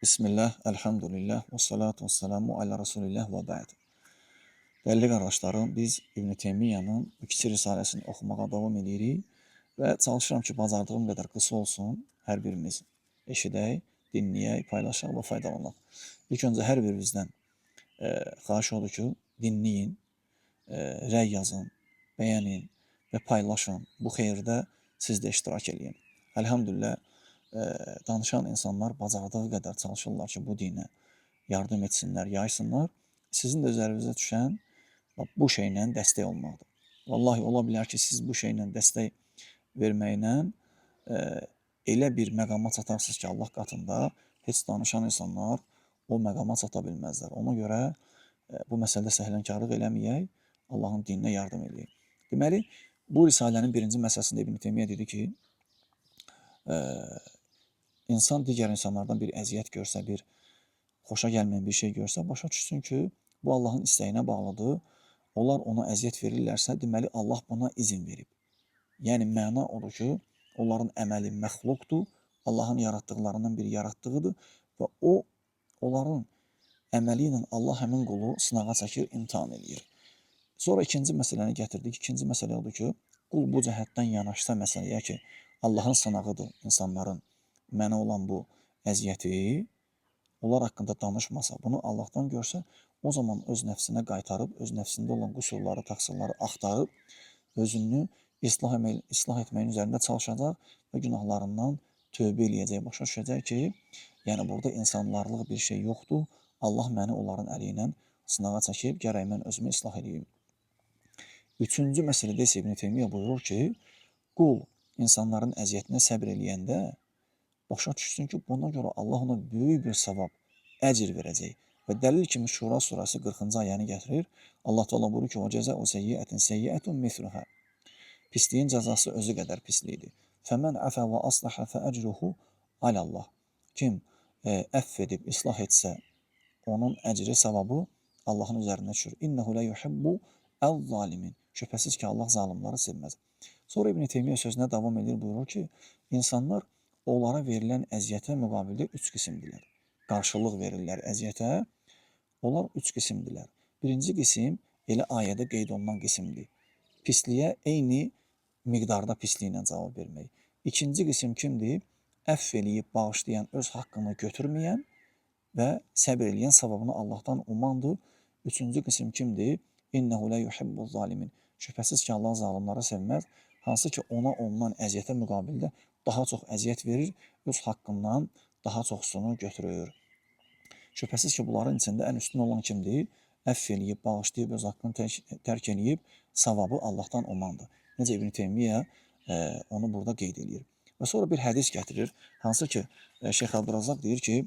Bismillah, elhamdülillah, və salatu və selamu alə Rasulillah və bə'd. Dəyərli qardaşlarım, biz İbn Teymiyyanın bu kiçik risaləsini oxumağa davam edirik və çalışıram ki, bacardığım qədər qısa olsun, hər birimiz eşidək, dinləyək, paylaşaq və faydalanaq. İlk öncə hər birimizdən xahiş odur ki, dinləyin, rəy yazın, bəyənin və paylaşın. Bu xeyirdə siz də iştirak eləyin. Elhamdülillah, danışan insanlar bacardığı qədər çalışırlar ki, bu dinə yardım etsinlər, yaysınlar. Sizin də üzərinizə düşən bu şeylə dəstək olmaqdır. Vallahi ola bilər ki, siz bu şeylə dəstək verməklə elə bir məqama çatarsınız ki, Allah qatında heç danışan insanlar o məqama çata bilməzlər. Ona görə bu məsələdə səhlənkarlıq eləməyək, Allahın dininə yardım eləyək. Deməli, bu risalənin birinci məsələsində İbn Teymiyyə dedi ki, insan digər insanlardan bir əziyyət görsə, bir xoşa gəlməyən bir şey görsə, başa düşsün ki, bu Allahın istəyinə bağlıdır. Onlar ona əziyyət verirlərsə, deməli Allah buna izin verib. Yəni məna odur ki, onların əməli məxluqdur, Allahın yaratdıqlarından biri yaratdığıdır və o onların əməli ilə Allah həmin qulu sınağa çəkir, imtahan eləyir. Sonra ikinci məsələni gətirdik. İkinci məsələ odur ki, qul bu cəhətdən yanaşsa məsələyə ki, Allahın sınağıdır insanların mənə olan bu əziyyəti, onlar haqqında danışmasa, bunu Allahdan görsə, o zaman öz nəfsinə qaytarıb, öz nəfsində olan qüsurları, təqsirləri axtarıb, özünü islah etməyin üzərində çalışacaq və günahlarından tövbə eləyəcək, başa düşəcək ki, yəni burada insanlarlıq bir şey yoxdur, Allah məni onların əli ilə sınağa çəkib, gərək mən özümü islah eləyim. Üçüncü məsələdə isə İbn Teymiyyə buyurur ki, qul insanların əziyyətinə səbr eləyəndə başa düşsün ki, buna görə Allah ona böyük bir savab, əcr verəcək. Və dəlil kimi Şura surəsi 40-cı ayəni gətirir. Allah Teala buyurur ki, "Və cəzəu seyyiətin seyyiətun misluha." Pisliyin cəzası özü qədər pislikdir. Fəmən əfə və aslaha fəəcruhu alallah. Kim əfv edib, islah etsə, onun əcri, savabı Allahın üzərinə düşür. İnnehu la yuhibbu əz-zalimin. Şübhəsiz ki, Allah zalimları sevməz. Sonra İbn Teymiyyə sözünə davam edir, buyurur ki, insanlar onlara verilən əziyyətə müqabildə üç qismdirlər. Qarşılıq verirlər əziyyətə. Onlar üç qismdirlər. Birinci qisim elə ayədə qeyd olunan qismdir. Pisliyə eyni miqdarda pisliklə cavab vermək. İkinci qisim kimdir? Əfv eləyib, bağışlayan, öz haqqını götürməyən və səbr eləyən savabını Allahdan umandır. Üçüncü qisim kimdir? İnnehu la yuhibbu zalimin. Şübhəsiz ki, Allah zalimları sevməz. Hansı ki, ona olunan əziyyətə müqabildə daha çox əziyyət verir, öz haqqından daha çoxsunu götürür. Şübhəsiz ki, bunların içində ən üstün olan kimdir? Əfv eləyib, bağışlayıb, öz haqqını tərk eləyib, savabı Allahdan umandır. Necə İbn Teymiyyə onu burada qeyd eləyir. Və sonra bir hədis gətirir, hansı ki, Şeyx Abdurrazzaq deyir ki,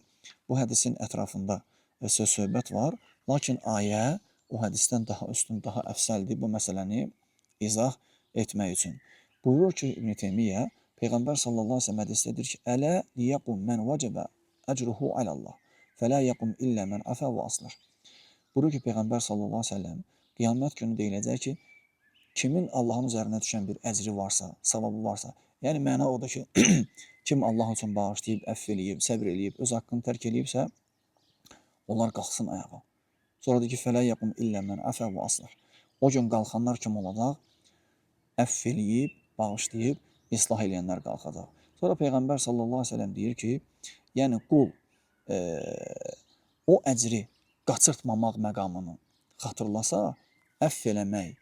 bu hədisin ətrafında söz söhbət var, lakin ayə o hədisdən daha üstün, daha əfsəldir bu məsələni izah etmək üçün. Buyurur ki, İbn Teymiyyə, Peyğəmbər sallallahu əleyhi və səlləm hədisdə deyir ki, "Ələ liyaqum men vəcəbə ecruhu alallah, fələ yaqum illə men əfə və aslah." Buyurur ki, Peyğəmbər sallallahu əleyhi və səlləm qiyamət günü deyiləcək ki, kimin Allahın üzərinə düşən bir əcri varsa, savabı varsa, yəni məna odur ki, kim Allah üçün bağışlayıb, əfv eləyib, səbr eləyib, öz haqqını tərk eləyibsə, onlar qalxsın ayağa. Sonra deyir ki, fələ yaqum illə men əfə və aslah. O gün qalxanlar kim olacaq? Əfv eləyib, bağışlayıb, islah eləyənlər qalxacaq. Sonra Peyğəmbər sallallahu əleyhi və səlləm deyir ki, yəni qul o əcri qaçırtmamaq məqamını xatırlasa, əfv eləmək,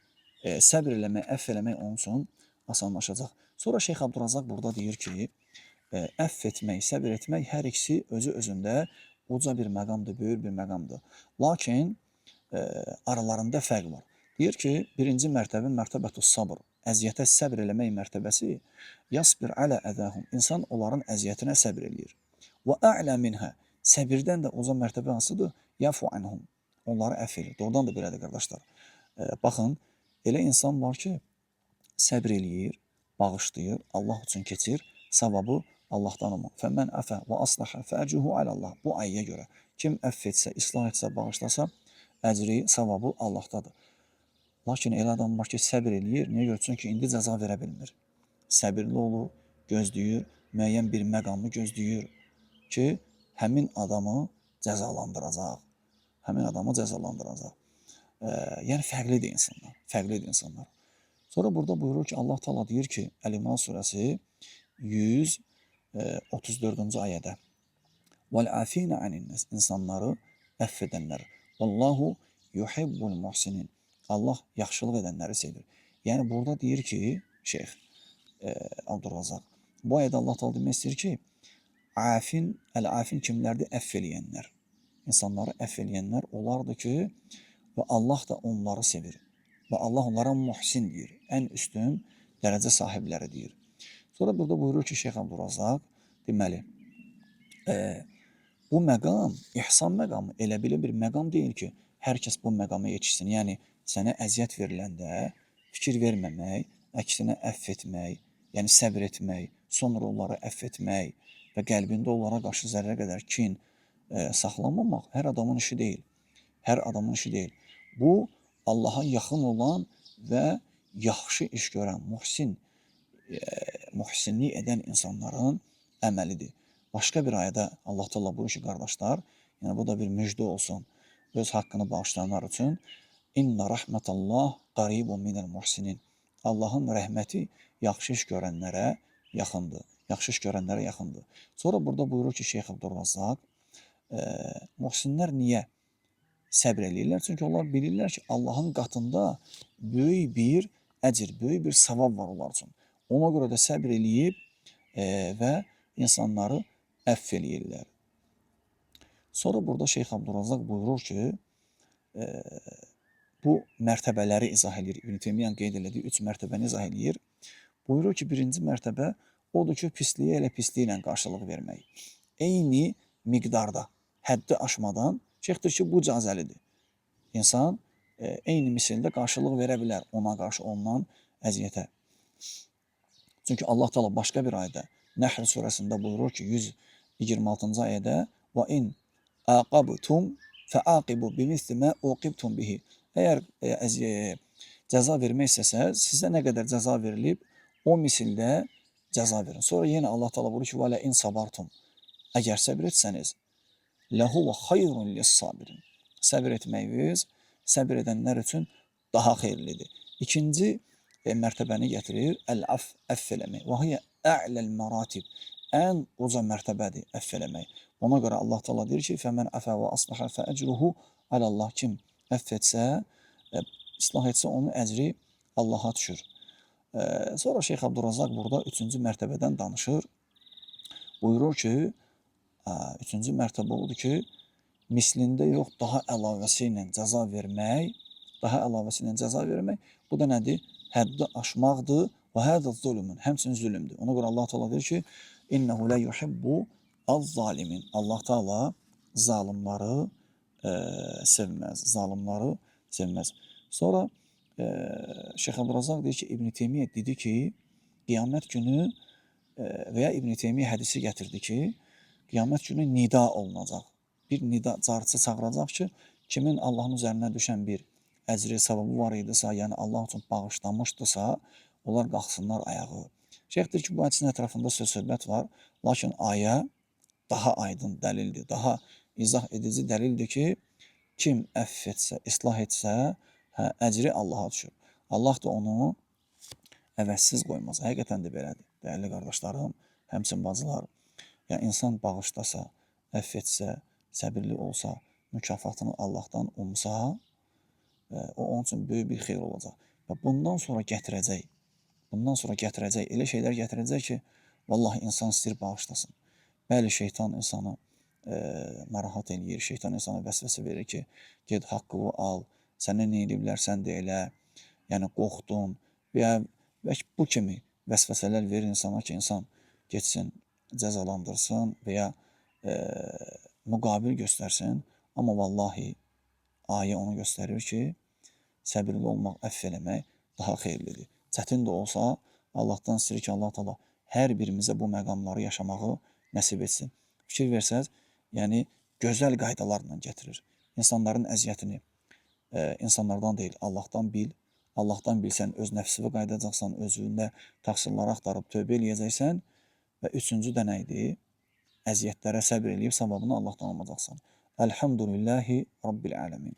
səbr eləmək, əfv eləmək onun üçün asanlaşacaq. Sonra Şeyx Abdurrazzaq burada deyir ki, əfv etmək, səbr etmək hər ikisi özü özündə uca bir məqamdır, böyük bir məqamdır. Lakin aralarında fərq var. Deyir ki, birinci mərtəbə mərtəbətus sabr, əziyyətə səbr eləmək mərtəbəsi, yasbir alə əzəhum, insan onların əziyyətinə səbr eləyir. Və ə'lə minhə, səbirdən də uca mərtəbə hansıdır? Yafu anhum, onları əfv eləyir. Doğrudan da belədir qardaşlar. Baxın, elə insan var ki, səbr eləyir, bağışlayır, Allah üçün keçir, savabı Allahdan umur. Fəmən əfə və aslaha fəəcruhu alallah. Bu ayəyə görə kim əfv etsə, islah etsə, bağışlasa, əcri, savabı Allahdadır. Lakin elə adam var ki, səbr eləyir. Niyə görə? Çünki indi cəza verə bilmir. Səbirli olur, gözləyir, müəyyən bir məqamı gözləyir ki, həmin adamı cəzalandıracaq. Həmin adamı cəzalandıracaq. Yəni fərqlidir insanlar, fərqlidir insanlar. Sonra burada buyurur ki, Allah Taala deyir ki, Əl-İmran surəsi 134-cü ayədə: "Vel-afina anin-nas" insanları əfv edənlər. "Vallahu yuhibbul muhsinin." Allah yaxşılıq edənləri sevir. Yəni burada deyir ki, Şeyx Abdurrazzaq, bu ayədə Allah Taala demək istəyir ki, afin, əl-afin kimlərdir? Əfv eləyənlər. İnsanları əfv eləyənlər onlardır ki, və Allah da onları sevir. Və Allah onlara muhsin deyir. Ən üstün dərəcə sahibləri deyir. Sonra burada buyurur ki, Şeyx Abdurrazzaq, deməli, bu məqam, ihsan məqamı elə belə bir məqam deyil ki, hər kəs bu məqama yetişsin. Yəni, sənə əziyyət veriləndə fikir verməmək, əksinə əfv etmək, yəni səbr etmək, sonra onları əfv etmək və qəlbində onlara qarşı zərrə qədər kin saxlamamaq hər adamın işi deyil. Hər adamın işi deyil. Bu, Allaha yaxın olan və yaxşı iş görən, muhsinlik edən insanların əməlidir. Başqa bir ayədə Allah Teala buyurur ki, qardaşlar, yəni bu da bir müjdə olsun öz haqqını bağışlayanlar üçün. İnna rahmetallah qaribun minəl muhsinin. Allahın rəhməti yaxşı iş görənlərə yaxındır. Yaxşı iş görənlərə yaxındır. Sonra burada buyurur ki, Şeyx Abdurrazzaq, muhsinlər niyə səbr eləyirlər? Çünki onlar bilirlər ki, Allahın qatında böyük bir əcr, böyük bir savab var onlar üçün. Ona görə də səbr eləyib və insanları əfv eləyirlər. Sonra burada Şeyx Abdurrazzaq buyurur ki, bu mərtəbələri izah eləyir. İbn Teymiyyə qeyd elədiyi 3 mərtəbəni izah eləyir. Buyurur ki, birinci mərtəbə odur ki, pisliyə elə pisliklə qarşılıq vermək. Eyni miqdarda, həddi aşmadan. Şeyxdir ki, bu cazəlidir. İnsan eyni misildə qarşılıq verə bilər ona qarşı, ondan əziyyətə. Çünki Allah Teala başqa bir ayədə, Nəhl surəsində buyurur ki, 126-cı ayədə: "Və in aqabtum fəaqibu bimisli ma uqibtum bihi." Əgər cəza vermək istəsəz, sizə nə qədər cəza verilib, o misildə cəza verin. Sonra yenə Allah Teala buyurur ki, "Və la in sabartum." Əgər səbr etsəniz, Ləhuve xayrun lis-sabirin. Səbr etməyiniz səbr edənlər üçün daha xeyirlidir. İkinci mərtəbəni gətirir. Əl-af, əfv eləmək. Və hiyə ə'ləl məratib. Ən uca mərtəbədir əfv eləmək. Ona görə Allah Teala deyir ki, "Fəmən əfə və aslaha fəecruhu alallah." Kim əfv etsə, islah etsə, onun əcri Allaha düşür. Sonra Şeyx Abdurrazzaq burada üçüncü mərtəbədən danışır. Buyurur ki, üçüncü mərtəbə odur ki, mislində yox, daha əlavəsi ilə cəza vermək, daha əlavəsi ilə cəza vermək. Bu da nədir? Həddi aşmaqdır və hədə zulmün, həmçinin zülmdür. Ona görə Allah Teala deyir ki, İnnehu la yuhibbu az-zalimin. Allah Teala zalimları sevməz, zalimları sevməz. Sonra Şeyx Abdurrazzaq deyir ki, İbn Teymiyyə dedi ki, qiyamət günü və ya İbn Teymiyyə hədisi gətirdi ki, qiyamət günü nida olunacaq. Bir nida carçı çağıracaq ki, kimin Allahın üzərinə düşən bir əcri, savabı var idisə, yəni Allah üçün bağışlamışdısa, onlar qalxsınlar ayağı. Şeyx deyir ki, bu hədisin ətrafında söz söhbət var, lakin ayə daha aydın dəlildir, daha izah edici dəlildir ki, kim əfv etsə, islah etsə, əcri Allaha düşür. Allah da onu əvəzsiz qoymaz. Həqiqətən də belədir. Dəyərli qardaşlarım, həmçinin bacılar. Yəni insan bağışlasa, əfv etsə, səbirli olsa, mükafatını Allahdan umsa, o onun üçün böyük bir xeyir olacaq. Və bundan sonra gətirəcək, elə şeylər gətirəcək ki, vallahi insan istəyir bağışlasın. Bəli, şeytan insanı narahat eləyir, şeytan insana vəsvəsə verir ki, get haqqını al, sənə nə eləyiblər, sən də elə, yəni qorxdun və ya bu kimi vəsvəsələr verir insana ki, insan getsin, cəzalandırsın və ya müqabil göstərsin. Amma vallahi ayə onu göstərir ki, səbirli olmaq, əfv eləmək daha xeyirlidir. Çətin də olsa, Allahdan istəyir ki, Allah Taala hər birimizə bu məqamları yaşamağı nəsib etsin. Fikir versəz, yəni gözəl qaydalarla gətirir. İnsanların əziyyətini insanlardan deyil, Allahdan bil. Allahdan bilsən, öz nəfsini qayıdacaqsan, özündə təqsirləri axtarıb tövbə eləyəcəksən və üçüncü də nə idi? əziyyətlərə səbr eləyib savabını Allahdan alacaqsan. Elhamdülillahi Rabbil aləmin.